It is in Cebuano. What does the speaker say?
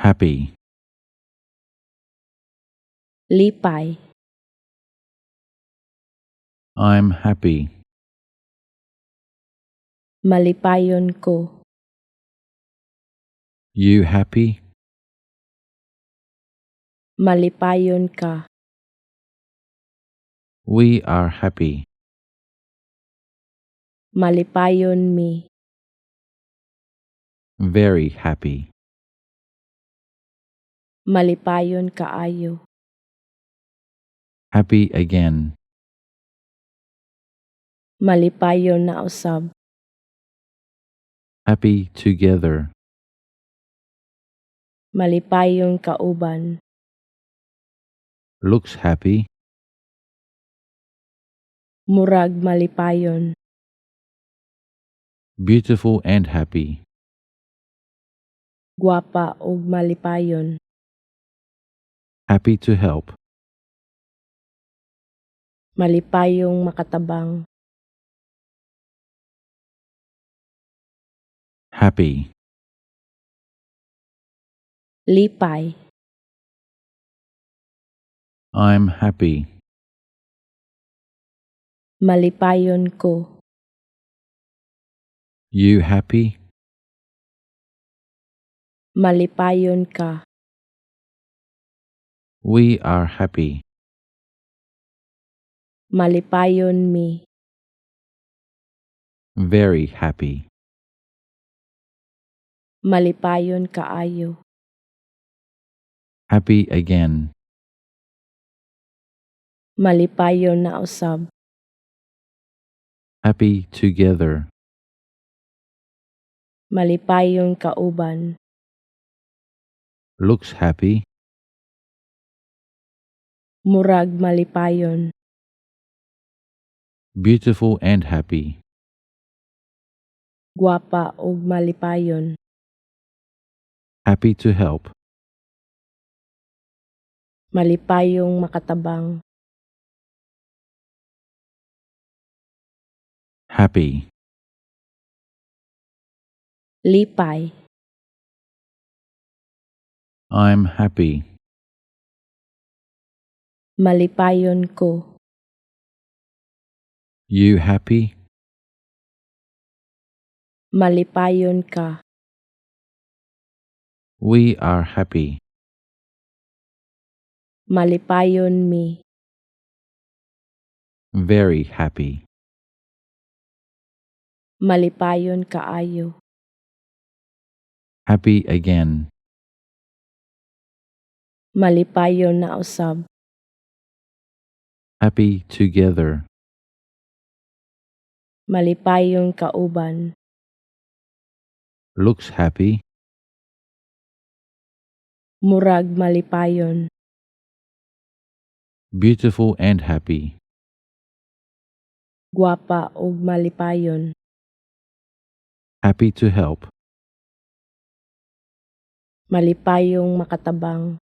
Happy. Lipay. I'm happy. Malipayon ko. You happy? Malipayon ka. We are happy. Malipayon mi. Very happy. Malipayon kaayo. Happy again. Malipayon na usab. Happy together. Malipayon kauban. Looks happy. Murag malipayon. Beautiful and happy. Gwapa ug malipayon. Happy to help. Malipayong makatabang. Happy. Lipay. I'm happy. Malipayon ko. You happy? Malipayon ka. We are happy. Malipayon mi. Very happy. Malipayon kaayo. Happy again. Malipayon na usab. Happy together. Malipayon kauban. Looks happy. Murag malipayon. Beautiful and happy. Gwapa ug malipayon. Happy to help. Malipayong makatabang. Happy. Lipay. I'm happy. Malipayon ko. You happy? Malipayon ka. We are happy. Malipayon mi. Very happy. Malipayon kaayo. Happy again. Malipayon na usab. Happy together. Malipayon kauban. Looks happy. Murag malipayon. Beautiful and happy. Gwapa ug malipayon. Happy to help. Malipayong makatabang.